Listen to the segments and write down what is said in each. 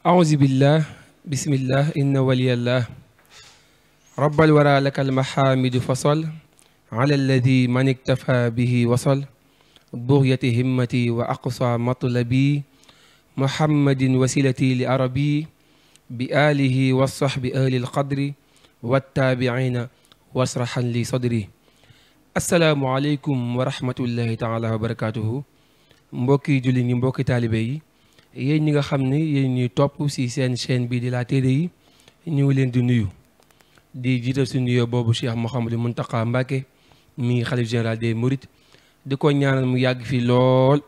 أعوذ بالله بسم الله إن ولي الله رب الورى لك المحامد فصل على الذي من اكتفى به وصل بغية همتي وأقصى مطلبي محمد وسيلتي لأربي بآله والصحب أهل القدر والتابعين واشرحا لي صدري السلام عليكم ورحمة الله تعالى وبركاته mbokki julli ñi mbokki taalibe yi yéen ñi nga xam ne yéen ñuy topp ci seen chaîne bi di La Téere yi ñu ngi leen di nuyu di jiital suñu nuyoo boobu Cheikh Mouhamadou Mountakha Mbacké mi xalif général des Mourides di ko ñaanal mu yàgg fi lool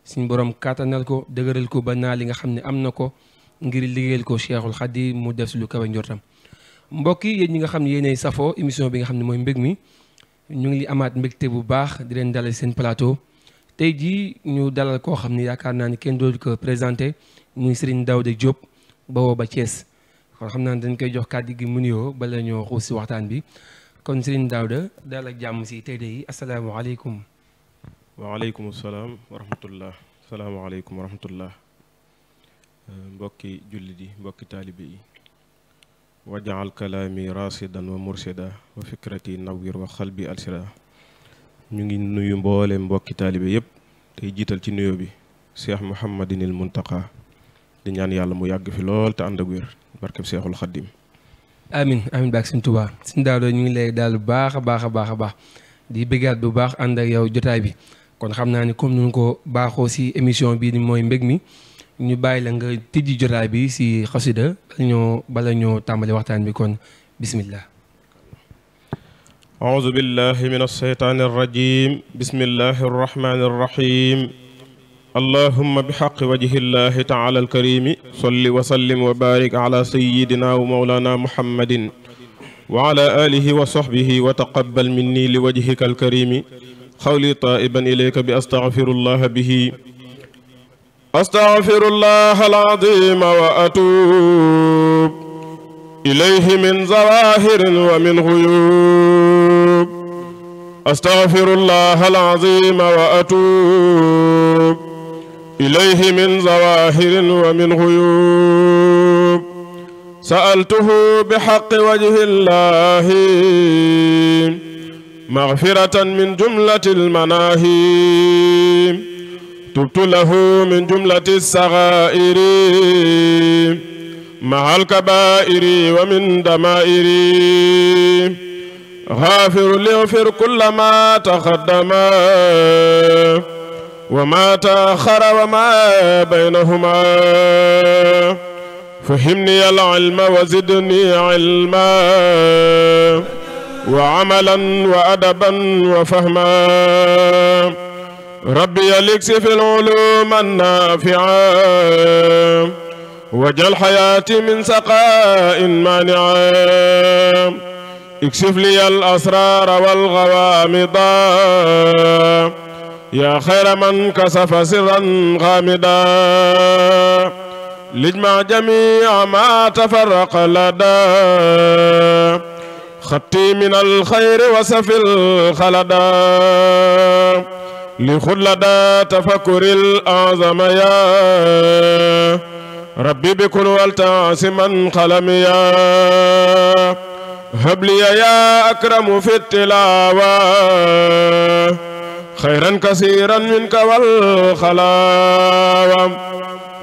suñu borom kàttanal ko dëgëral ko ba naa li nga xam ne am na ko ngir liggéeyal ko Cheikhul Khadim mu def si lu kawe njortam mbokk yi yéen ñi nga xam ne yéenay safoo émission bi nga xam ne mooy mbég mi ñu ngi li amaat mbégte bu baax di leen dalal seen plateau tey jii ñu dalal koo xam ne yaakaar naa ni kenn dootu ko présenté muy Serigne Daouda Diop bawoo ba Thiès kon xam naa ne dañ koy jox kàddu gi mu nuyoo bala ñoo xuus si waxtaan bi kon Serigne Daouda dalal ak jàmm si tey yi asalaamaaleykum. waaleykum salaam wa rahmatullah salaamaaleykum wa rahmatullah mbokki jullit yi mbokki taalibe yi wajaal kalaami rasidan wa mursida wa fikrati nawwir wa xalbi alsida ñu ngi nuyu mboole mbokki taalibe yëpp tey jiital ci nuyoo bi Cheikh Mouhamadinil Mountakha di ñaan yàlla mu yàgg fi lool te ànd ak wér barkeb Cheikhul Khadim amin amin baak Sëñ Tuubaa Sëñ Daouda ñu ngi lay daal bu baax a baax a baax a baax di bëggaat bu baax ànd ak yow jotaay bi kon xam naa ni comme nu ko baaxoo si émission bii ni mooy mbég mi ñu bàyyi la nga tijji jotaay bi si xasida bala ñoo tàmbali waxtaan bi kon bismillah أعوذ بالله من الشيطان الرجيم بسم الله الرحمن الرحيم اللهم بحق وجه الله تعالى الكريم صل وسلم وبارك على سيدنا ومولانا محمد وعلى آله وصحبه وتقبل مني لوجهك الكريم قولي طائبا إليك بأستغفر الله به أستغفر الله العظيم وأتوب إليه من ظواهر ومن غيوب أستغفر الله العظيم وأتوب إليه من ظواهر ومن غيوب سألته بحق وجه الله مغفرة من جملة المناهي تبت له من جملة الصغائر مع الكبائر ومن دمائر غافر ليغفر كل ما تقدم وما تأخر وما بينهما فهمني العلم وزدني علما وعملا وأدبا وفهما ربي لكس في العلوم النافعة وجل حياتي من سقاء مانعا اكشف لي الأسرار والغوامض يا خير من كشف سرا غامضا لاجمع جميع ما تفرق لدى خطي من الخير وسف الخلدا لخل لدى تفكر الأعظم يا ربي بكل والتعصما قلميا هب لي يا أكرم في التلاوة خيرا كثيرا منك والخلاوة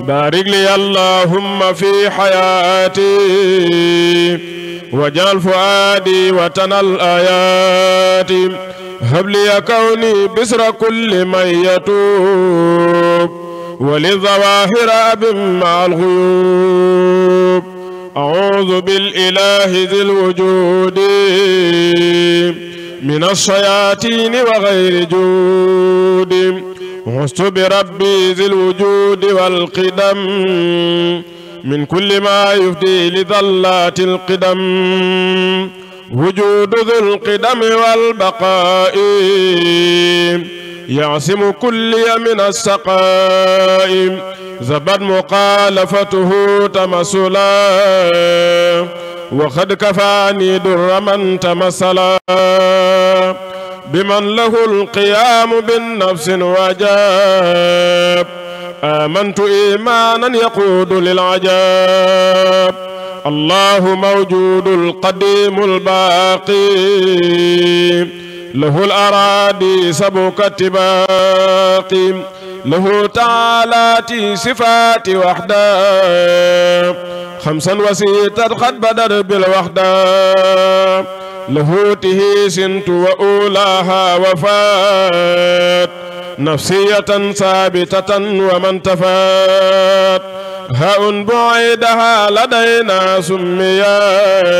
بارك لي اللهم في حياتي وجعل فؤادي وتنى الآيات هب لي كوني بسر كل من يتوب وللظواهر أب مع الغيوب أعوذ بالإله ذي الوجود من الشياطين وغير جود عزت بربي ذي الوجود والقدم من كل ما يفدي لذلات القدم وجود ذي القدم والبقاء يعصم كلي من السقاء زبد مخالفته تمثلا وقد كفاني در من تمثلا بمن له القيام بالنفس وجاب آمنت إيمانا يقود للعجاب الله موجود القديم الباقي له الأراضي سبك اتباقي له تعالى صفات وحده خمسا وستة قد بدر بالوحدة له تهيسنت وأولاها وفات نفسية ثابتة ومن تفات هاء بعيدها لدينا سميات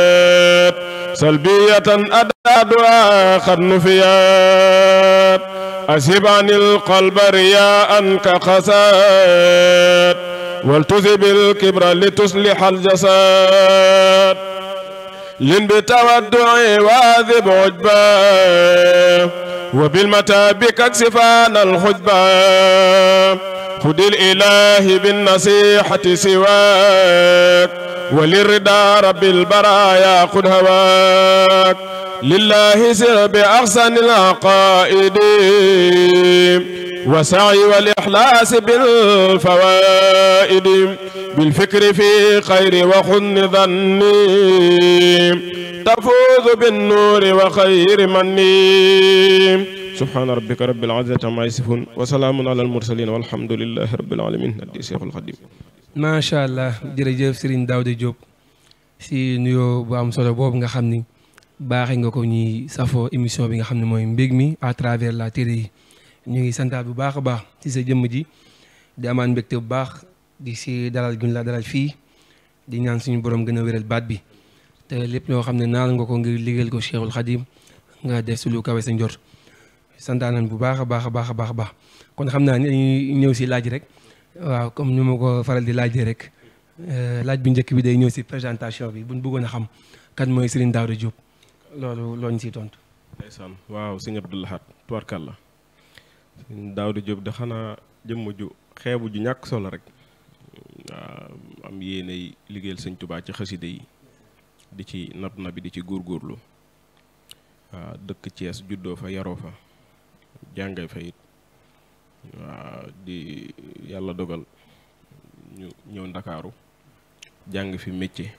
سلبية أدادها قد نفيات أسهب عن القلب رياء كخسات والتزب الكبر لتصلح الجسد لن بتودع واذب عجبا وبالمتاب ككسفان الخجبا خذ الإله بالنصيحة سواك وللرضا رب البرايا خذ هواك لله سر بأحسن العقائد وسعي والإخلاص بالفوائد بالفكر في خير وخن ظني تفوز بالنور وخير مني سبحان ربك رب العزة عما يصفون وسلام على المرسلين والحمد لله رب العالمين addi Seexul Xadiim. macha allah jërëjëf Serigne Daouda Diop si nuyoo bu am solo boobu nga xam ni baaxee nga ko ñuy safoo émission bi nga xam ne mooy mbég mi à travers la télé yi ñu ngi santaat bu baax a baax ci sa jëmm ji di amaan mbégte bu baax di si dalal guñ la dalal fii di ñaan suñu borom gën a wéral baat bi te lépp loo xam ne naal nga ko ngir liggéeyal ko Cheikhul Khadim nga def si lu kawe sa njort santaanan bu baax a baax a baax a baax a baax kon xam naa ni dañuy ñëw si laaj rek waaw comme ni ma ko faral di laajee rek laaj bi njëkk bi day ñëw si présentation bi buñ bëggoon a xam kan mooy Serigne Daouda Diop loolu loo ñu siy tontu. ndeysaan waaw sëñ Abdou Lahad tubarkàlla sëñ Daouda Diop de xanaa jëmm ju xeebu ju ñàkk solo rek waaw am yéenay liggéeyal sëñ Touba ci xaside yi di ci nab na bi di ci góorgóorlu waaw dëkk Thiès juddoo fa yaroo fa jàngee fa it waaw di yàlla dogal ñu ñëw Ndakaaru jàng fi métier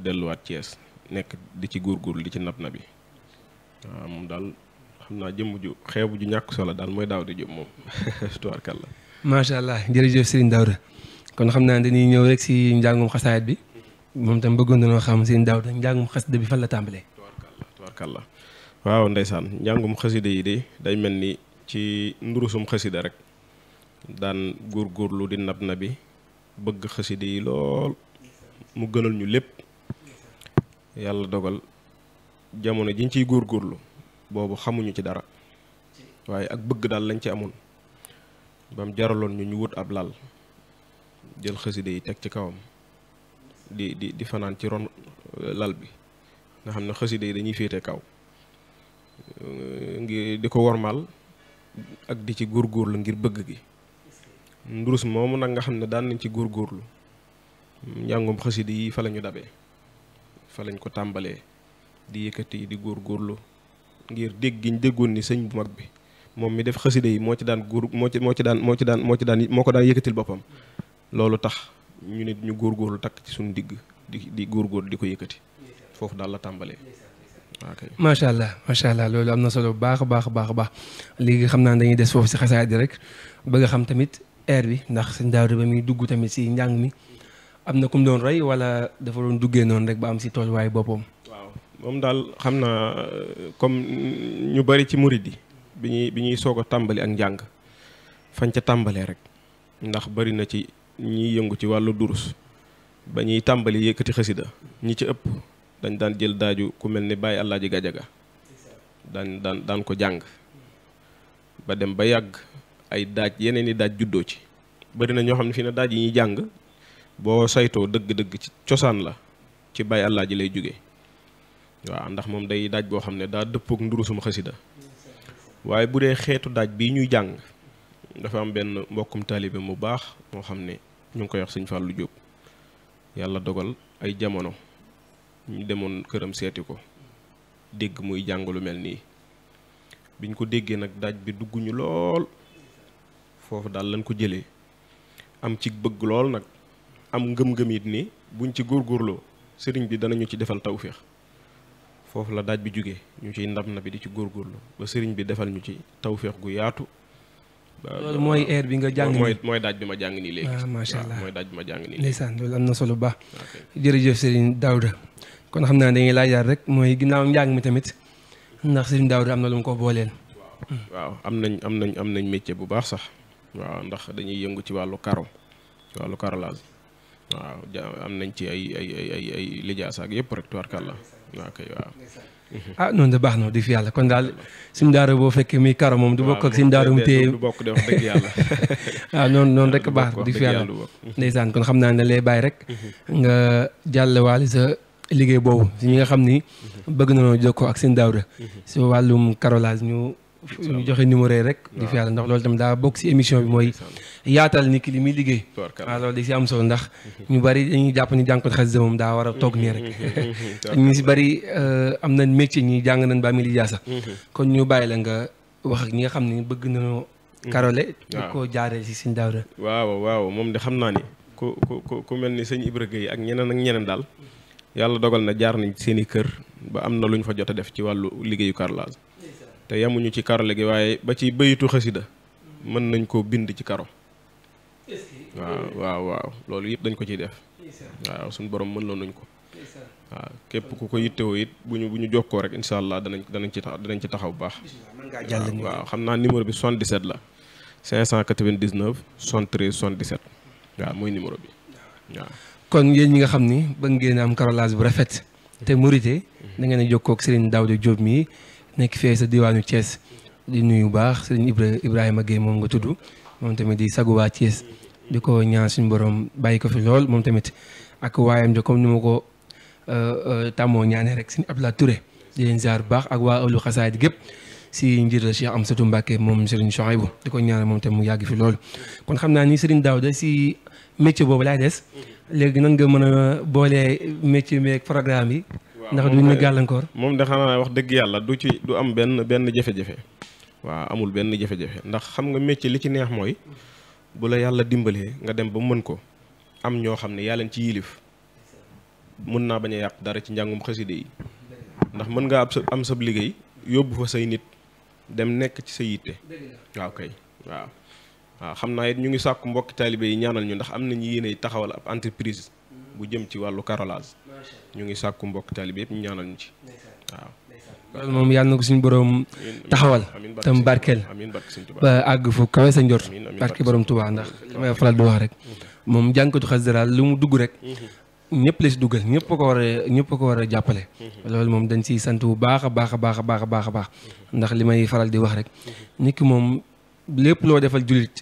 delluwaat Thiès nekk di ci góorgóorlu di ci nab na bi waaw moom daal xam naa jëmm ju xeebu ju ñàkk solo daal mooy Daouda Diop moom tubaarkàlla. macha allah jërëjëf Serigne Daouda kon xam naa dañuy ñëw rek si njàngum xasaayat bi moom tam bëggoon nañoo xam Serigne Daouda njàngum xasida bi fan la tàmbalee. tubaarkàlla waaw ndeysaan njàngum xasida yi de day mel ni ci ndurusum xasida rek daan góorgóorlu di nab na bi bëgg xasida yi lool mu gënal ñu lépp yàlla dogal jamono jiñ ciy góorgóorlu boobu xamuñu ci dara waaye ak bëgg daal lañ ci amoon bam jaraloon ñu wut ab lal jël xasida yi teg ci kawam di fanaan ci ron lal bi nga xam ne xasida yi dañuy féete kaw ngi di ko wormaal ak di ci góorgóorlu ngir bëgg gi ndurus moomu nag nga xam ne daan nañ ci góorgóorlu njàngum xasida yi fa la ñu dabee fa lañ ko tàmbalee di yëkkati di góorgóorlu ngir dégg giñ déggoon ni sëñ bu mag bi moom mi def xasida yi moo ko daan yëkkatil boppam loolu tax ñu nit ñu góorgóorlu takk ci suñu digg di góorgóorlu di ko yëkkati foofu daal la tàmbalee. ok macha allah loolu am na solo bu baax a baax a baax a baax léegi xam naa dañuy des foofu si xasaayat di rek bëgg a xam tamit air bi ndax sëñ Daouda ba muy dugg tamit si njàng mi am na ku mu doon roy wala dafa doon duggee noonu rek ba am si tolluwaay boppam. waaw moom daal xam naa comme ñu bari ci murid yi bi ñuy soog a tàmbali ak njàng fañ ca tàmbalee rek ndax bari na ci ñiy yëngu ci wàllu durus ba ñuy tàmbali yëkkati xasida ñi ci ëpp dañ daan jël daaju ku mel ni Baye Alaaji Gajaga daan ko jàng ba dem ba yàgg ay daaj yeneen i daaj juddoo ci bari na ñoo xam ne fii ne daaj yi ñuy jàng boo saytoo dëgg-dëgg ci cosaan la ci Baye Alaaji lay jóge waaw ndax moom day daaj boo xam ne daa dëppook ndurusum xasida waaye bu dee xeetu daaj bii ñuy jàng dafa am benn mbokkum taalibe mu baax moo xam ne ñu ngi koy wax sëñ Fallou Diop yàlla dogal ay jamono ñu demoon këram seeti ko dégg muy jàng lu mel nii biñ ko déggee nag daaj bi dugguñu lool foofu daal lañ ko jëlee am ci bëgg lool nag am ngëm-ngëm it ni buñ ci góorgóorloo sëriñ bi danañu ci defal tawféex foofu la daaj bi jógee ñu ciy ndam na bi di ci góorgóorlu ba sëriñ bi defal ñu ci tawféex gu yaatu. loolu mooy air bi nga jàng nii mooy daaj bi ma jàng nii léegi. macha allah mooy daaj bi ma jàng nii léegi. ndeysaan loolu am na solo bu baax. jërëjëf Serigne Daouda kon xam naa dañuy laajaat rek mooy ginnaaw njàng mi tamit ndax Serigne Daouda am na lu mu ko booleel. waaw am nañ métier bu baax sax waaw ndax dañuy yëngu ci wàllu karo ci wàllu carrelage waaw am nañ ci ay lijaasa ak yëpp rek tubarkàlla waaw kay waaw. noonu de baax na di fi yàlla kon daal suñu daara boo fekkee muy karo moom du bokk ak suñu daara mu téye du bokk de wax dëgg yàlla. noonu rek baax di fi yàlla ndeysaan kon xam naa ne lay bàyyi rek nga jàllwaale sa liggéey boobu si ñi nga xam ni bëgg nañoo jokkoo ak seen daawda si wàllum carrelage ñu joxe numéro yi rek di fi yàlla ndax loolu tamit daa bokk si émission bi mooy yaatal nit ki li muy liggéey waaw loolu di si am solo ndax ñu bari dañuy jàpp ni jànkoon xasida moom daa war a toog nii rek ñu si bari am nañ métier ñi jàng nañ ba mi li jaasa kon ñu bàyyi la nga wax ak ñi nga xam ne bëgg nañoo karole di ko jaaree si sëñ daawda waaw moom de xam naa ni ku mel ni sëñ Ibra Gueye ak ñeneen daal yàlla dogal na jaar nañ seen i kër ba am na lu ñu fa jot a def ci wàllu liggéeyu carrelage te yamuñu ci karole gi waaye ba ci bëyitu xasida mën nañ koo bind ci karo waaw loolu yëpp dañ ko ciy def waaw suñu borom mën loon nañ ko waaw képp ku ko yittewoo it bu ñu jokkoo rek incha allah danañ ci taxaw bu baax waaw xam naa numéro bi 77 la 599 73 77 waaw mooy numéro bi waaw kon yéen ñi nga xam ni bëgg ngeen am carrelage bu rafet te mérité da ngeen a jokkoo ak Serigne Daouda Diop mii nekk fee sa diwaanu Thiès di nuyu bu baax Serigne Ibrahima Gueye moom nga tudd moom tamit di sagu waa Thiès di ko ñaan suñu borom bàyyi ko fi lool moom tamit ak waayam de comme ni ma ko tàmmoo ñaanee rek Serigne Abdoulaye Touré di leen ziar bu baax ak waa ëllu xasaayid gépp si njiital Cheikh Amsatou Mbacké moom Serigne Chouaïbou di ko ñaan moom tamit mu yàgg fi lool kon xam naa ni Serigne Daouda si métier boobu laay des léegi nan nga mën a boolee métier meeg programme yi ndax duñ la gàllankoor moom de xanaa wax dëgg yàlla du am benn jafe-jafe waaw amul benn jafe-jafe ndax xam nga métier li ci neex mooy bu la yàlla dimbalee nga dem ba mën ko am ñoo xam ne yàlla ci yilif mën naa bañ a yàq dara ci njàngum xaside yi ndax mën ngaa am sab liggéey yóbbu fa say nit dem nekk ci sa yitte waaw kay waaw xam naa it ñu ngi sàkku mbokki taalibe yi ñaanal ñu ndax am nañu yéene taxawal ab entreprise bu jëm ci wàllu carrelage ñu ngi sàkku mbokki taalibe yëpp ñu ñaanal ñu ci waaw loolu moom yàlla na ko suñu borom taxawal tam barkeel ba àgg fu kawe sa njort barke borom Tuubaa ndax damay faral di wax rek moom jànkatu xasida daal lu mu dugg rek ñëpp la si duggal ñëpp ko war a jàppale loolu moom dañ siy sant bu baax a baax a baax a baax a baax a baax ndax li may faral di wax rek nit ki moom lépp loo defal jullit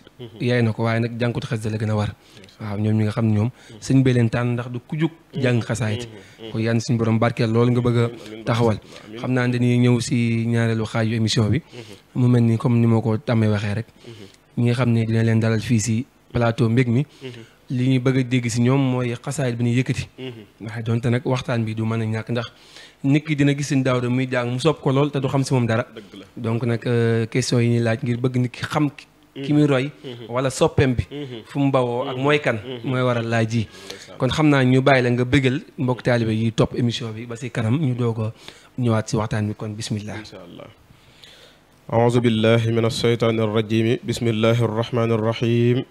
yaay na ko waaye nag jànkatu xasida la gën a war waaw ñoom ñi nga xam ne ñoom sëñ bee leen tànn ndax du ku jug jàng xasaayit ko yan suñu borom barkeel loolu nga bëgg a taxawal xam naa dañuy ñëw si ñaareelu xaaju émission bi mu mel ni comme ni ma ko tàmmee waxee rek ñi nga xam ne dina leen dalal fii si plateau Mbég mi li ñuy bëgg a dégg si ñoom mooy xasaayit bi ñuy yëkkati waaye donte nag waxtaan bi du mën a ñàkk ndax nit ki dina gis sëñ Daouda muy jàng mu sopp ko lool te du xam si moom dara donc nag question yi ñuy laaj ngir bëgg nit ki xam ki muy roy wala soppeem bi fu mu bawoo ak mooy kan mooy waral laaj ji kon xam naa ñu bàyyi la nga bëggal mbokk taalibe yi topp émission bi ba si kanam ñu doog a ñëwaat si waxtaan bi kon bismillah insha allah aouzu billahi min alsheytaani arrajimi bismillahi arrahmani arrahim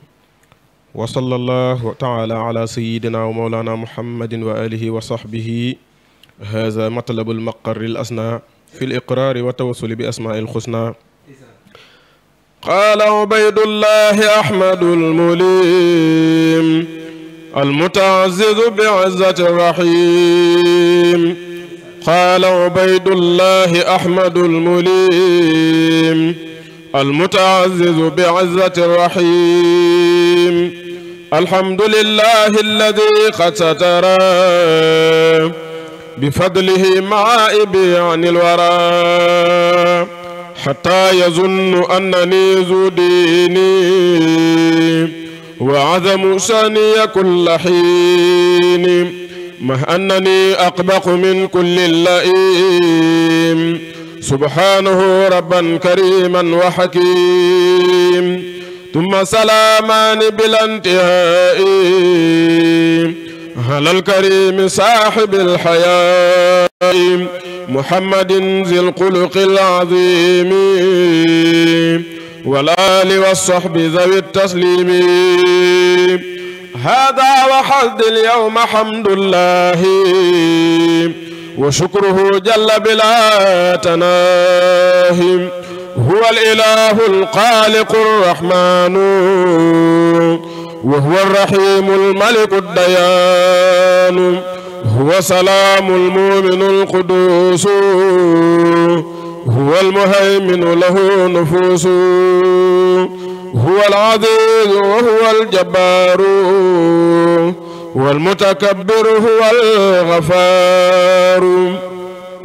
wa sallallahu taala ala sayidina wa mawlana muhammadin wa alihi wa sahbihi haza matlabu almaqarri al asna fi l iqraari wa tawassuli bi asmaai alxusna قال عبيد الله أحمد المليم المتعزز بعزة الرحيم قال عبيد الله أحمد المليم المتعزز بعزة الرحيم الحمد لله الذي قد ستر بفضله معائبي عن الورى حتى يظن أنني ذو ديني وعظم شاني كل حين مع أنني أقبح من كل اللئيم سبحانه ربا كريما وحكيم ثم سلامان بلا انتهاء على الكريم صاحب الحياة محمد ذي الخلق العظيم والآل والصحب ذوي التسليم هذا وحد اليوم حمد الله وشكره جل بلا تناهي هو الإله الخالق الرحمن وهو الرحيم الملك الديان هو سلام المؤمن القدوس هو المهيمن له نفوس هو العزيز وهو الجبار والمتكبر هو الغفار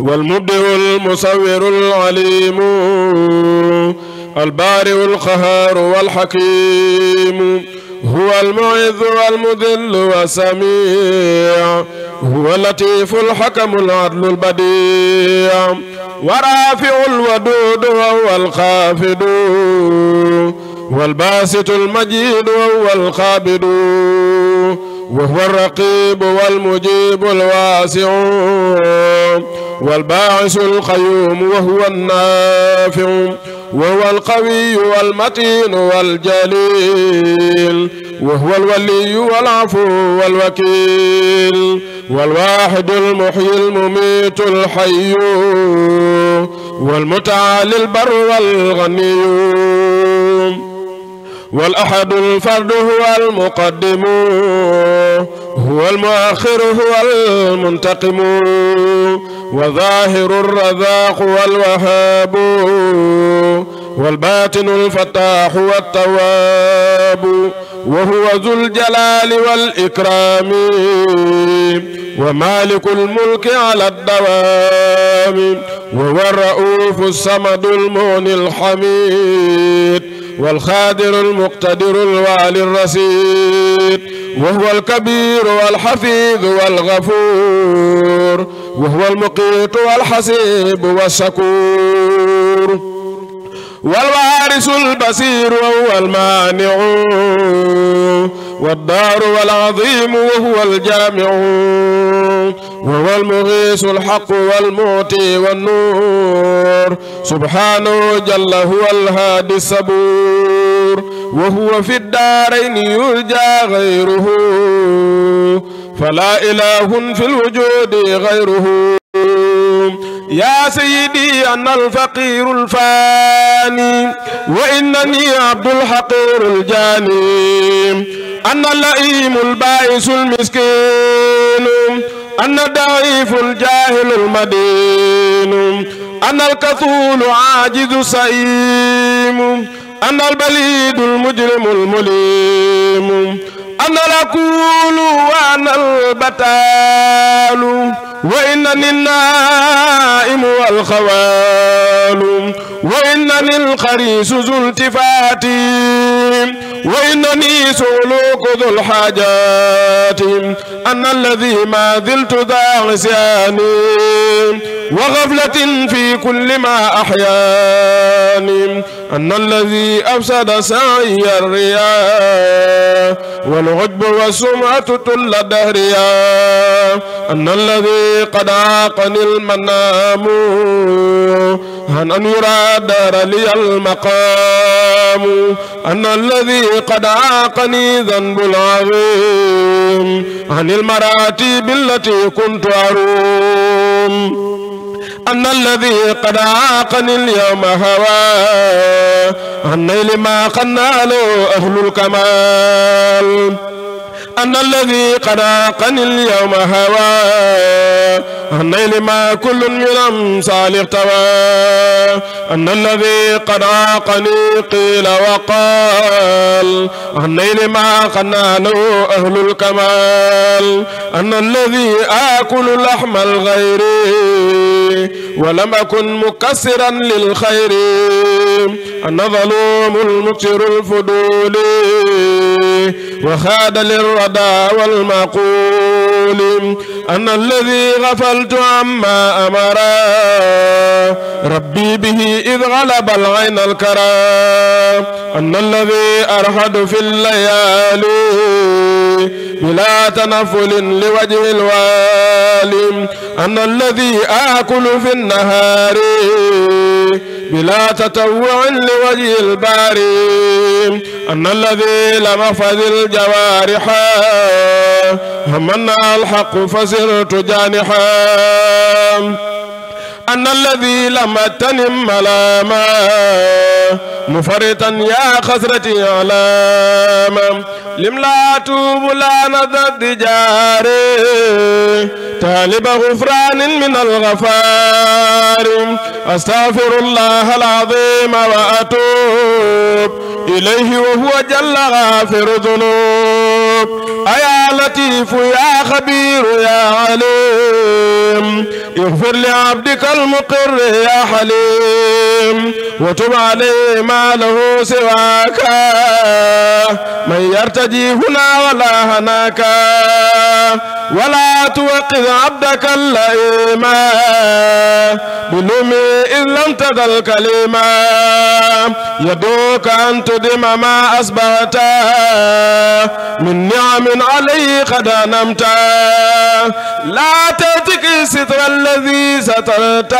والمبدئ المصور العليم البارئ القهار والحكيم هو المعز والمذل والسميع هو اللطيف الحكم العدل البديع ورافع الودود وهو الخافض والباسط المجيد وهو القابض وهو الرقيب والمجيب الواسع والباعث القيوم وهو النافع وهو القوي والمتين والجليل وهو الولي والعفو والوكيل والواحد المحيي المميت الحي والمتعالي البر والغني والأحد الفرد هو المقدم هو المؤخر هو المنتقم وظاهر الرزاق والوهاب والباطن الفتاح والتواب وهو ذو الجلال والإكرام ومالك الملك على الدوام وهو الرؤوف الصمد المغني الحميد والخادر المقتدر الوالي الرشيد وهو الكبير والحفيظ والغفور وهو المقيت والحسيب والشكور والوارث البصير وهو المانع والدار والعظيم وهو الجامع وهو المغيث الحق والمعطي والنور سبحانه جل هو الهادي الصبور وهو في الدارين يرجى غيره فلا إله في الوجود غيره يا سيدي أنا الفقير الفاني وإنني عبد الحقير الجاني أنا اللئيم البائس المسكين أنا الضعيف الجاهل المدين أنا الكسول عاجز السئيم أنا البليد المجرم المليم أنا الأكول وأنا البتال وإنني النائم والخوال وإنني الخريس ذو التفات وإنني سلوك ذو الحاجات أنا الذي ما زلت ذا عصيان وغفلة في كل ما أحياني أنا الذي أفسد سعي الرياء والعجب والسمعة طول دهريا أنا الذي قد عاقني المنام عن أن يراد لي المقام أنا الذي قد عاقني ذنب العظيم عن المراتب التي كنت أروم أنا الذي قد عاقني اليوم هوى عن نيل ما قنا له أهل الكمال أنا الذي قد عاقني اليوم هوى عن نيل ما كل من أمثال اغتوى أنا الذي قد عاقني قيل وقال عن نيل ما قنا له أهل الكمال أنا الذي آكل لحم الغير ولم أكن مكسرا للخير أنا ظلوم المكسر الفضول وخاد للردى والمقول الرسول أن الذي غفلت عما أمر ربي به إذ غلب العين الكرى أن الذي أرحد في الليالي بلا تنفل لوجه الوالي أن الذي آكل في النهار بلا تطوع لوجه الباري أن الذي لم أحفظ الجوارح همنا الحق فسرت جانحا أن الذي لم أتنم ملاما مفرطا يا خسرتي علاما لم لا توب لا نذد جاري طالب غفران من الغفار أستغفر الله العظيم وأتوب إليه وهو جل غافر ذنوب أيا لطيف يا خبير يا عليم اغفر لعبدك المقر يا حليم وتب عليه ما له سواك من يرتجي هنا ولا هناك ولا توقظ عبدك اللئيما بلومي إذ لم تزل كلمة يدوك أن تدم ما أصبحت من نعم عليه قد أنمت لا تتك ستر الذي سترت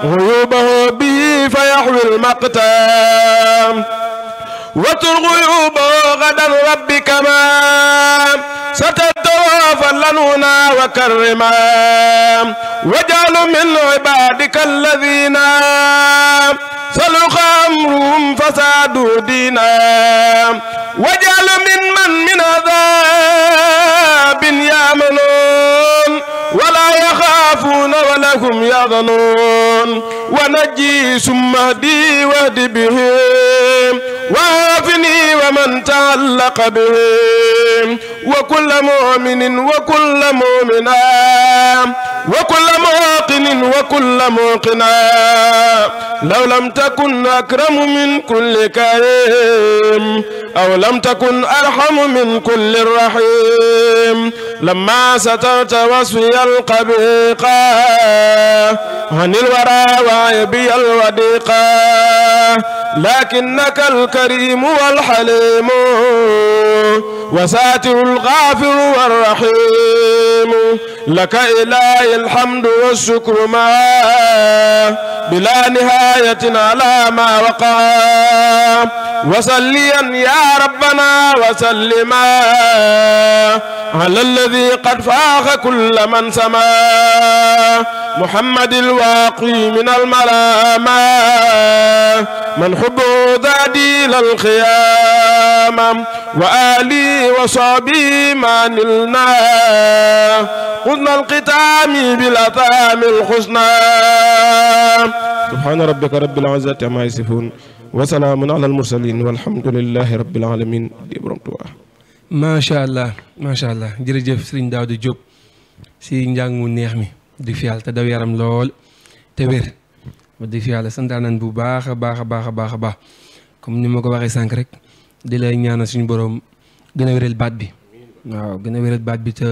غيوبه به فيحوي المقتام وتر غيوبه غدا ربك ما ستتوافى لنا وكرما وجعل من عبادك الذين سلخ أمرهم فسادوا دينا وجعل من عذاب يامنون ولا يخافون ولهم يظنون ونجي ثم اهدي واهد بهم وعافني ومن تعلق بهم وكل مؤمن وكل مؤمنة وكل موقن وكل موقنا لو لم تكن أكرم من كل كريم أو لم تكن أرحم من كل رحيم لما سترت وصفي القبيقة عن الورى وعيبي الوديقة لكنك الكريم والحليم وساتر الغافر والرحيم لك إلهي الحمد والشكر معا بلا نهاية على ما وقع وصليا يا ربنا وسلما على الذي قد فاق كل من سما محمد الواقي من الملامة من حبه ذادي للخيام وآلي وصحبي ما نلنا خذنا القتام بالأطعام الحسنى سبحان ربك رب العزة عما يصفون وسلام على المرسلين والحمد لله رب العالمين di borom Tuubaa. macha allah jërëjëf Serigne Daouda Diop si njàng mu neex mi di fi yàlla te daw yaram lool te wér di fi yàlla santaan nañ bu baax a baax comme ni ma ko waxee sànq rek di lay ñaanal suñu borom gën a wéral baat bi waaw gën a wéral baat bi te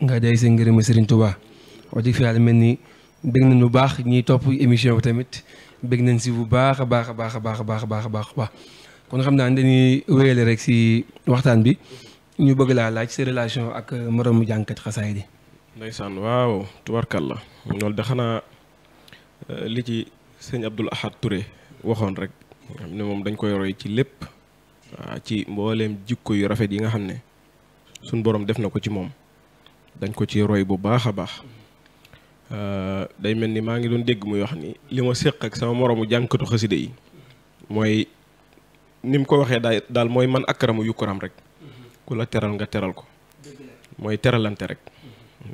nga day sa ngërëm Serigne Touba wax di fi yàlla mel ni bëgg nañ bu baax ñiy topp émission bi tamit bëgg nañ si bu baax a baax kon xam naa dañuy wéyale rek si waxtaan bi ñu bëgg laa laaj sa relation ak moromu jàngkat xasaay di ndeysaan waaw tubarkalla loolu de xanaa li ci sëñ Abdoul Ahad Touré waxoon rek xam ne moom dañ koy roy ci lépp waaw ci mbooleem jikko yu rafet yi nga xam ne suñ borom def na ko ci moom dañ ko ci roy bu baax a baax day mel ni maa ngi doon dégg muy wax ni li ma séq ak sama moromu jàngkatu xaside yi mooy ni mu ko waxee daal mooy man akramu yukraam rek ku la teral nga teral ko mooy teralante rek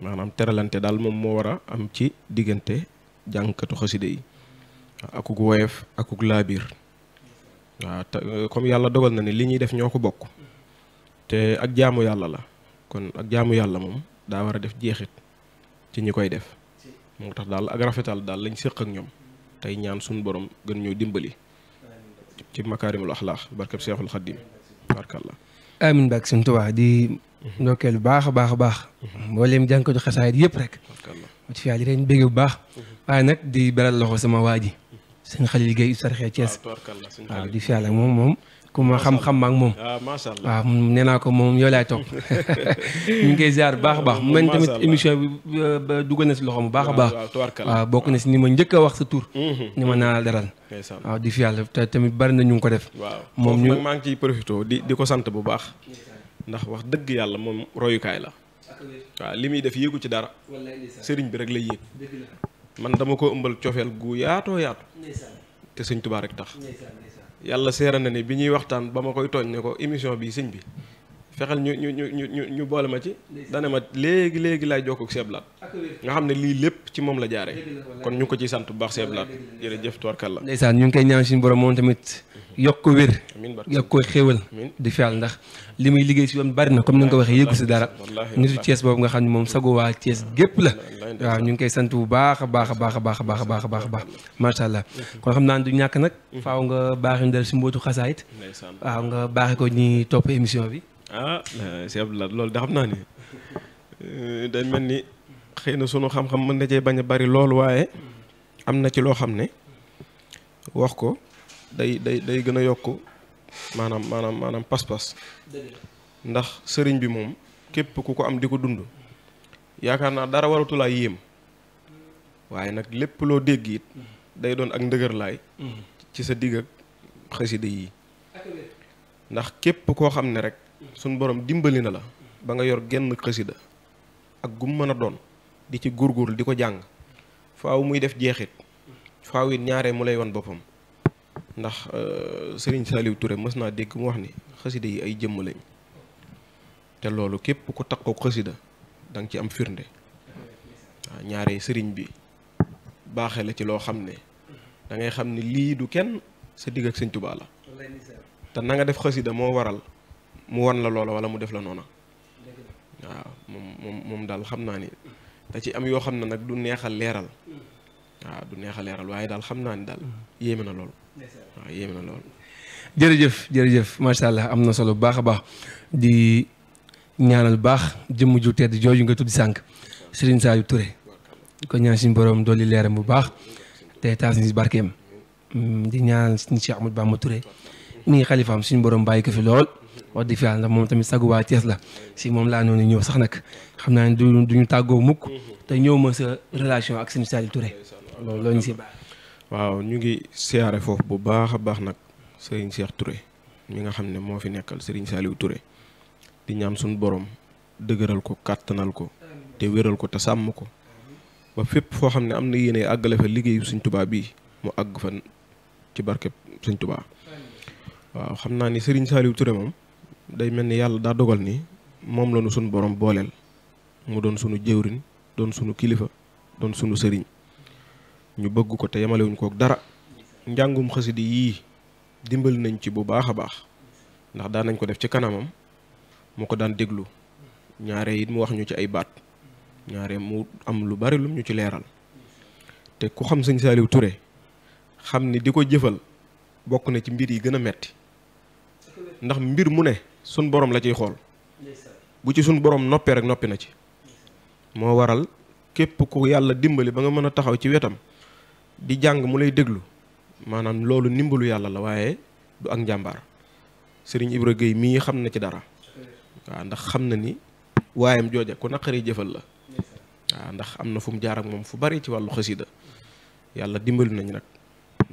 maanaam teralante daal moom moo war a am ci diggante jàngkatu xaside yi akuk woyof akuk laabiir waaw te comme yàlla dogal na ni li ñuy def ñoo ko bokk te ak jaamu yàlla la kon ak jaamu yàlla moom daa war a def jeexit ci ñi koy def moo tax daal ak rafetal daal lañ séq ak ñoom tey ñaan suñu borom gën ñoo dimbali ci makaarimul axlaax barkab Seexul Xaddim barkallah amin baak suñ Tuubaa di ndokkeel bu baax a baax a baax mbooleem jànkatu xasaayit yëpp rek wax fi yàlla leen bégg bu baax waaye nag di beral loxo sama waa ji sëñ Xalil Gueye Sarxee Thiès waaw di fi yàlla moom ku ma xam-xam ma ak moom waaw nee naa ko moom yow laay topp ñu ngi koy ziar bu baax a baax mu mel tamit émission bi dugal na si loxo bu baax a baax waaw bokk na si ni ma njëkk a wax sa tur ni ma naa daral waaw di fi yàlla te tamit bari na ñu ngi ko def moom ñu maa ngi ciy profité di ko sant bu baax ndax wax dëgg yàlla moom royukaay la waaw li muy def yéegu ci dara sëriñ bi rek lay yéeg man dama ko ëmbal cofeel gu yaatoo yaatu te sëñ Tuubaa rek tax yàlla seera na ne bi ñuy waxtaan ba ma koy tooñ ne ko émission bi sëñ bi fexeel ñu boole ma ci dane ma léegi laay jokkook seeblaat nga xam ne lii lépp ci moom la jaare kon ñu ngi ko ciy sant bu baax seeblaat jërëjëf tubarkalla ndeysaan ñu ngi koy ñaan suñu borom moom tamit yokk ko wér yokk ko xéewal di fi yàlla ndax li muy liggéey si yoon bari na comme ni nga ko waxee yëgu si dara nitu Thiès boobu nga xam ne moom sago waa Thiès gépp la waaw ñu ngi koy sant bu baax a baax a baax a baax a baax a baax a baax a baax macha allah kon xam naa du ñàkk nag faaw nga baaxi dal si mbootu xasaayit waaw nga baaxee ko ñi topp émission bi si Abdoulaye loolu da xam naa ni day mel ni xëy na sunu xam-xam mën na cee bañ a bari loolu waaye am na ci loo xam ne wax ko day gën a yokk maanaam pas-pas ndax sëriñ bi moom képp ku ko am di ko dund yaakaar naa dara waratulaa yéem waaye nag lépp loo dégg it day doon ak ndëgërlaay ci sa digg ak xasida yi ndax képp koo xam ne rek suñ borom dimbali na la ba nga yor genn xasida ak gum mën a doon di ci góorgóorlu di ko jàng faaw muy def jeexit faaw it ñaaree mu lay wan boppam ndax Serigne Saliou Touré mës naa dégg mu wax ni xasida yi ay jëmm lañ te loolu képp ku takkook xasida da nga ci am firnde waaw ñaaree sëriñ bi baaxee la ci loo xam ne da ngay xam ne lii du kenn sa digg ak Sëñ Tuubaa la te na nga def xasida moo waral mu wan la loola wala mu def la noona waaw moom daal xam naa ni da ci am yoo xam ne nag du neexal leeral waaw du neexal leeral waaye daal xam naa ni daal yéeme na lool waaw yéeme na lool. jërëjëf macha allah am na solo bu baax a baax di ñaanal baax jëmm ju tedd jooju nga tudd sànq Serigne Saliou Touré di ko ñaan suñu borom dolli leeram bu baax te taas ni si barkeem di ñaanal suñu Cheikh Ahmadou Bamba Touré mi ngi xalifaam suñu borom bàyyi ko fi lool wax dëgg yàlla ndax moom tamit sagu waa Thiès la si moom laa noonu ñëw sax nag xam naa ne duñu tàggoo mukk te ñëw ma sa relation ak Serigne Saliou Touré loolu ñu si baax. waaw ñu ngi siyaare foofu bu baax a baax nag Serigne Cheikh Touré mi nga xam ne moo fi nekkal Serigne Saliou Touré di ñaan suñu borom dëgëral ko kàttanal ko te wéral ko te sàmm ko ba fépp foo xam ne am na yéene àggale fa liggéeyu Sëñ Tuubaa bii mu àgg fa ci barkeb Sëñ Tuubaa waaw xam naa ni Serigne Saliou Touré moom day mel ni yàlla daa dogal ni moom la nu suñu borom booleel mu doon sunu jëwriñ doon sunu kilifa doon sunu sëriñ ñu bëgg ko te yemalewuñ ko ak dara njàngum xasida yii dimbali nañ ci bu baax a baax ndax daan nañ ko def ci kanamam mu ko daan déglu ñaare it mu wax ñu ci ay baat ñaare mu am lu bari lum ñu ci leeral te ku xam Sëñ Saliou Touré xam ni di ko jëfal bokk na ci mbir yi gën a metti ndax mbir mu ne suñ borom la ciy xool bu ci suñ borom noppee rek noppi na ci moo waral képp ku yàlla dimbali ba nga mën a taxaw ci wetam di jàng mu lay déglu maanaam loolu ndimbalu yàlla la waaye du ak njàmbaar Serigne Ibra Gueye mii xam na ci dara waaw ndax xam na ni waayam jooja ku naqaree jëfal la waaw ndax am na fu mu jaar ak moom fu bari ci wàllu xasida yàlla dimbali nañ nag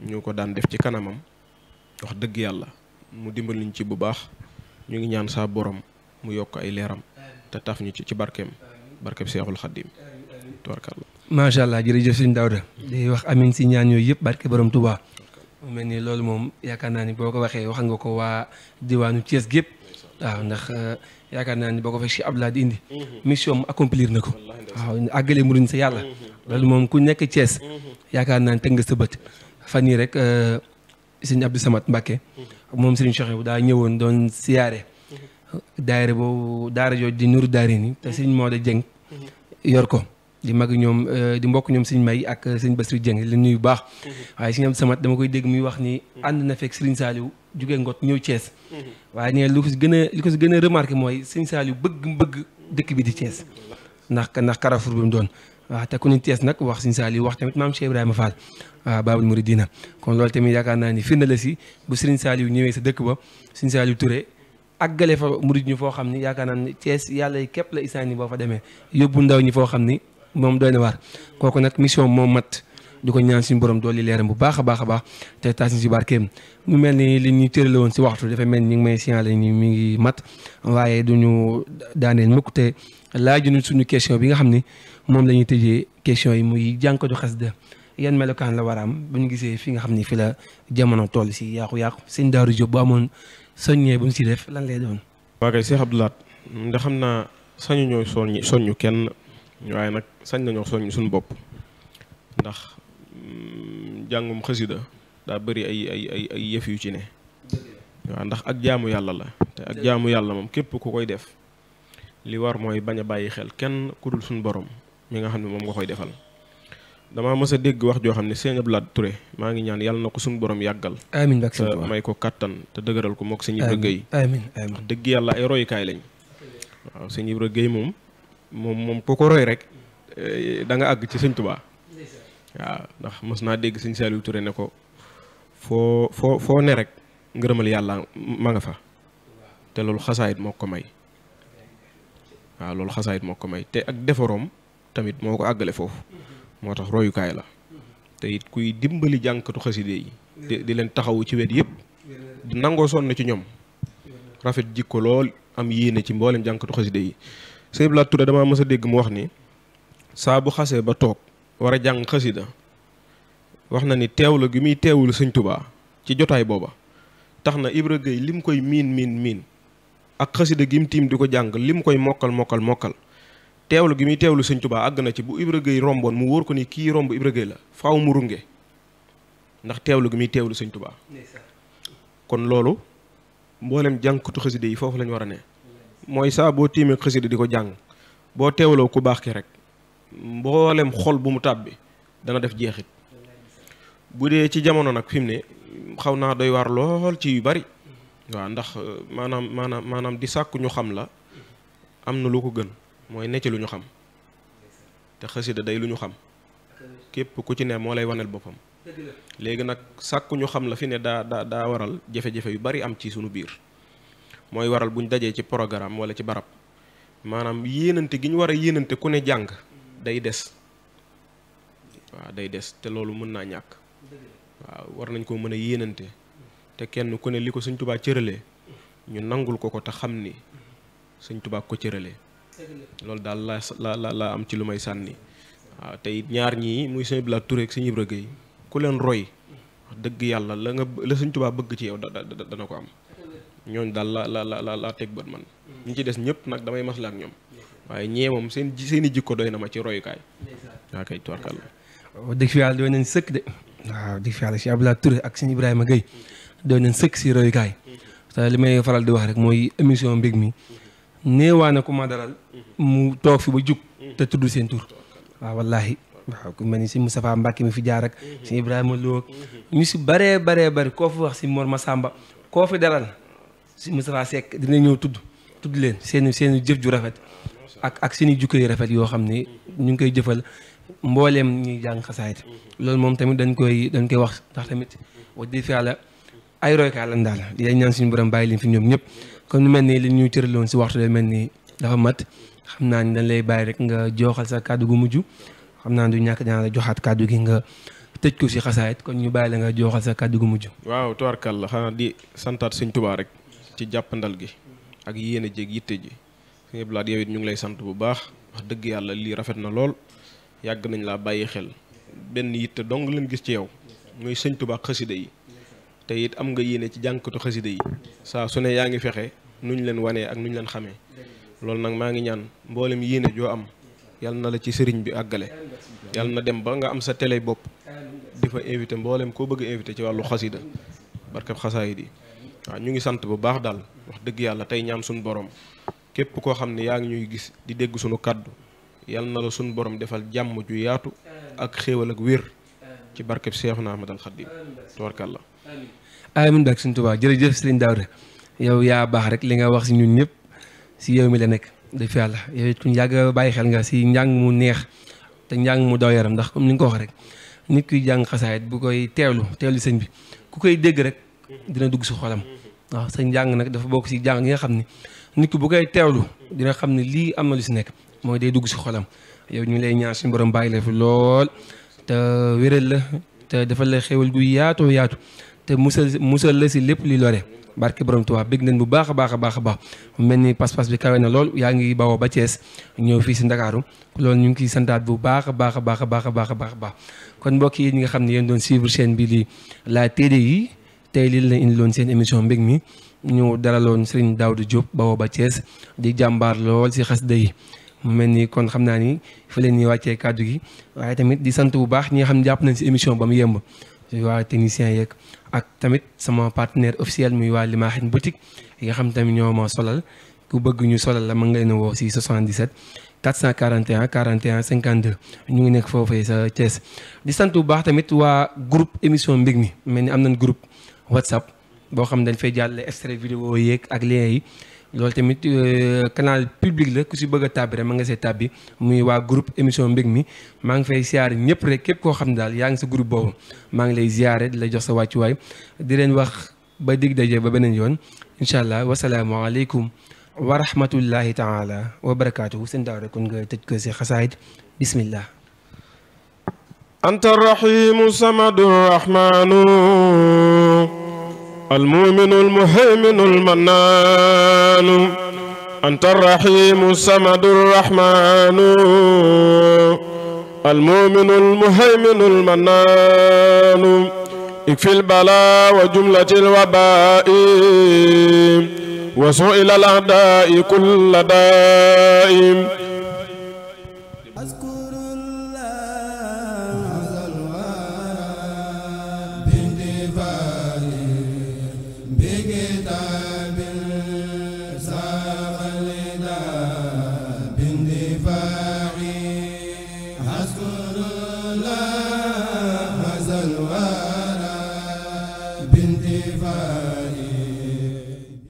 ñu ko daan def ci kanamam wax dëgg yàlla mu dimbali ñu ci bu baax ñu ngi ñaan saa borom mu yokk ay leeram te taf ñu ci barkeem Seexul Xaddim tubarkalla. macha allah jërëjëf sëñ Daouda day wax amin si ñaan yooyu yëpp barke borom Touba mu mel ni loolu moom yaakaar naa ni boo ko waxee wax nga ko waa diwaanu Thiès gépp waaw ndax yaakaar naa ni boo ko fekk si Abdoulaye di indi mission mu accomplir na ko waaw àggale muruñ sa yàlla loolu moom ku nekk Thiès yaakaar naa ni teg nga sa bët fan yii rek sëñ Abdou Samad Mbacké moom sëriñ Cheikh bu daa ñëwoon doon siyaare daayira boobu daara jooju di Nuru Daari ni te sëriñ Maodo Dieng yor ko di mag ñoom di mbokk ñoom sëñ May ak sëñ Bassirou Dieng li nuyu bu baax waaye sëñ Abdou Samad dama koy dégg muy wax ni ànd na fekk Serigne Saliou jugee Ngot ñëw Thiès waaye nee lu ko si gën a remarqué mooy sëñ Saliou bëgg dëkk bi di Thiès ndax Carrefour bi mu doon waaw te ku ñu Thiès nag wax sëñ Saliou wax tamit maam Cheikh Ibrahima Fall waaw Babul Mouridina kon loolu tamit yaakaar naa ni firnde la si bu Serigne Saliou ñëwee sa dëkk ba sëñ Saliou Touré àggale fa murid ñu foo xam ni yaakaar naa ni Thiès yàlla yi képp la isaan ni boo fa demee yóbbu ndaw ñi foo xam ni moom doy na waar kooku nag mission moom mat di ko ñaan suñu borom dooli leeram bu baax a baax a baax te taas ñu si barkeem mu mel ni li ñu tërale woon si waxtu dafa mel ni ñu ngi may signalé ni mi ngi mat waaye duñu daaneel mukk te laajuñu suñu question bi nga xam ni moom la ñuy tëjee question yi muy jànkatu xasida yan melokaan la war a am bu ñu gisee fi nga xam ni fi la jamono toll si yàqu-yàqu sëñ Daaru Jóob bu amoon soññee bu ñu si def lan lay doon. waa kay Cheikh Abdou Lahad ndax xam naa sañu ñooy soññu kenn waaye nag sañ nañoo soññ suñu bopp ndax jàngum xasida daa bëri ay yëf yu ci ne waaw ndax ak jaamu yàlla la te ak jaamu yàlla moom képp ku koy def li war mooy bañ a bàyyi xel kenn ku dul suñu borom mi nga xam ne moom nga koy defal. damaa mës a dégg wax joo xam ne sëñ Abdou Lahad Touré maa ngi ñaan yàlla na ko suñu borom yàggal amiin te may ko kattan te dëgëral ko mook sëñ Ibra Gueye wax dëgg yàlla ay royukaay lañ waaw sëñ Ibra Gueye moom ku ko roy rek da nga àgg ci sëñ Touba waaw ndax mës naa dégg sëñ Saliou Touré ne ko foo ne rek ngërëmal yàlla ma nga fa te loolu xasaayit moo ko may waaw loolu xasaayit moo ko may te ak defaroom tamit moo ko àggale foofu moo tax royukaay la te it kuy dimbali jànkatu xaside yi di leen taxawu ci wet yëpp di nangoo sonn ci ñoom rafet jikko lool am yéene ci mboolem jànkatu xaside yi sëñ Abdou Lahad Touré damaa mës a dégg mu wax ni saa bu xasee ba toog war a jàng xasida wax na ni teewlu gi muy teewlu sëñ Touba ci jotaay booba tax na Ibra Gueye lim koy miin ak xasida gi mu tiim di ko jàng lim koy mokkal teewlu gi muy teewlu sëñ Touba àgg na ci bu Ibra Gueye romboon mu wóor ko ni kii romb Ibra Gueye la faaw mu runge ndax teewlu gi muy teewlu sëñ Touba kon loolu mboolem jànkatu xasida yi foofu lañu war a ne mooy saa boo tiimee xasida di ko jàng boo teewloo ku baax ki rek mboolem xol bu mu tàbbi dana def jeexit bu dee ci jamono nag fi mu ne xaw naa doy waar lool ci yu bari waaw ndax maanaam di sàkku ñu xam la am na lu ko gën mooy necc lu ñu xam te xasida day lu ñu xam képp ku ci ne moo lay waneel boppam léegi nag sàkku ñu xam la fi ne daa waral jafe-jafe yu bari am ci sunu biir mooy waral buñ dajee ci programme wala ci barab maanaam yéenante gi ñu war a yéenante ku ne jàng day des waaw day des te loolu mën naa ñàkk waaw war nañ koo mën a yéenante te kenn ku ne li ko sëñ Tubaa cëralee ñu nangul ko te xam ni sëñ Tubaa ko cëralee loolu daal la am ci lu may sànni waaw te it ñaar ñii muy sëñ Abdou Lahad Touré ak sëñ Ibra Gueye ku leen roy wax dëgg yàlla la sëñ Tubaa bëgg ci yow dana ko am ñooñ daal la teg bët man ñu ci des ñëpp nag damay masla ak ñoom waaye ñee moom seen i jikko doy na ma ci royukaay waa kay tubarkal la dëgg fi yàlla doy nañ sëkk de waaw dëgg fi yàlla si Abdou Lahad Touré ak sëñ Ibrahima Gueye doy nañ sëkk si royukaay te li may faral di wax rek mooy émission mbég mi néewaa na ku ma dalal mu toog fi ba jug te tudd seen tur waaw wallaahi waaw ku mel ni si Moustapha Mbacke mi fi jaar ak si Ibrahima Lo ñu si baree koo fi wax si Mor Massamba koo fi dalal si Moustapha Seck dina ñëw tudd leen seen jëf ju rafet ak seen i jukko yu rafet yoo xam ne ñu ngi koy jëfal mbooleem ñuy jàng xasaayit loolu moom tamit dañ koy wax ndax tamit wax dëgg fi yàlla ay roykaay lan daal di ñaan suñu borom bàyyi leen fi ñoom ñëpp comme lu mel ni li ñuy tëraloon si waxtu day mel ni dafa mat xam naa ni dañ lay bàyyi rek nga joxal sa kàddu gu mujj xam naa du ñàkk dana la joxaat kàddu gi nga tëj ko si xasaayit kon ñu bàyyi la nga joxal sa kàddu gu mujj. waaw tubaarkàlla xanaa di santaat sëñ Tubaa rek ci jàppandal gi ak yéene jéeg yitte ji sëñ Abdou Lahad yow it ñu ngi lay sant bu baax wax dëgg yàlla lii rafet na lool yàgg nañ laa bàyyi xel benn yitte dong leen gis ci yow muy sëñ Tubaa xasida yi te it am nga yéene ci jànkatu xasida yi saa su ne yaa ngi fexe nuñ leen wanee ak nuñ leen xamee loolu nag maa ngi ñaan mboolem yéene joo am yàlla na la ci sëriñ bi àggale yàlla na dem ba nga am sa télé bopp di fa invité mboolem koo bëgg a invité ci wàllu xasida barkab xasaayid yi waaw ñu ngi sant bu baax daal wax dëgg yàlla tey ñaan suñu borom képp koo xam ne yaa ngi ñuy gis di dégg suñu kàddu yal na la suñ borom defal jàmm ju yaatu ak xéewal ak wér ci barkeb Seexuna Ahmadal Xaadim tabarkalla. amiin barke Sëriñ Tuubaa jërëjëf Sëriñ Daawda yow yaa baax rek li nga wax si ñun ñëpp si yow mi la nekk def yàlla yow it kuñ yàgg bàyyi xel nga si njàng mu neex te njàng mu daw yaram ndax comme ni nga ko wax rek nit kuy jàng xasaayit bu koy teewlu sëñ bi ku koy dégg rek dina dugg si xolam waaw sa njàng nag dafa bokk si jàng yi nga xam ne nit ki bu koy teewlu dina xam ne lii am na lu si nekk mooy day dugg si xolam yow ñu lay ñaan suñu borom bàyyi la fi lool te wéral la te defal la xéwal gu yaatu te musal la si lépp li lore barke borom Tuubaa bég nañ bu baax a baax mu mel ni pas-pas bi kawe na lool yaa ngi bawoo ba Thiès ñëw fii si Ndakaaru loolu ñu ngi ciy santaat bu baax a baax kon mbokk yi ñi nga xam ne yéen doon suivre chaîne bi li la TDI tey lii la indiloon seen émission mbég mi ñu daraloon Serigne Daouda Diop bawoo ba Thiès di jàmbaar lool si xasida yi mu mel ni kon xam naa ni fa leen ñuy wàccee kàddu gi waaye tamit di sant bu baax ñi nga xam ne jàpp nañ si émission ba mu yemb waa technicien yeeg ak tamit sama partenaire officiel muy waa Limaahin boutique yi nga xam tamit ñoo ma solal ku bëgg ñu solal la ma nga leen woo si 77 441 41 52 ñu ngi nekk foofee sa Thiès. di sant bu baax tamit waa groupe émission mbég mi mel ni am nañ groupe WhatsApp boo xam dañ fay jàllale extrait vidéo yeeg ak lien yi loolu tamit canal public la ku si bëgg a tàbbi rek ma nga see tàbbi muy waa groupe émission mbég mi maa ngi fay ziare ñëpp rek képp koo xam ne daal yaa ngi sa groupe boobu maa ngi lay ziare di la jox sa wàccuwaay di leen wax ba dig daje ba beneen yoon incha allah wasalaamualeykum wa rahmatullahi taala wa barakaatuhu seen daaw rek kon nga tëj ko si xasaayid bismillah anta rahimu samadu rahmanu المؤمن المهيمن المنان أنت الرحيم الصمد الرحمن المؤمن المهيمن المنان اكفي البلاء وجملة الوباء وسوء الأعداء كل داء binti fa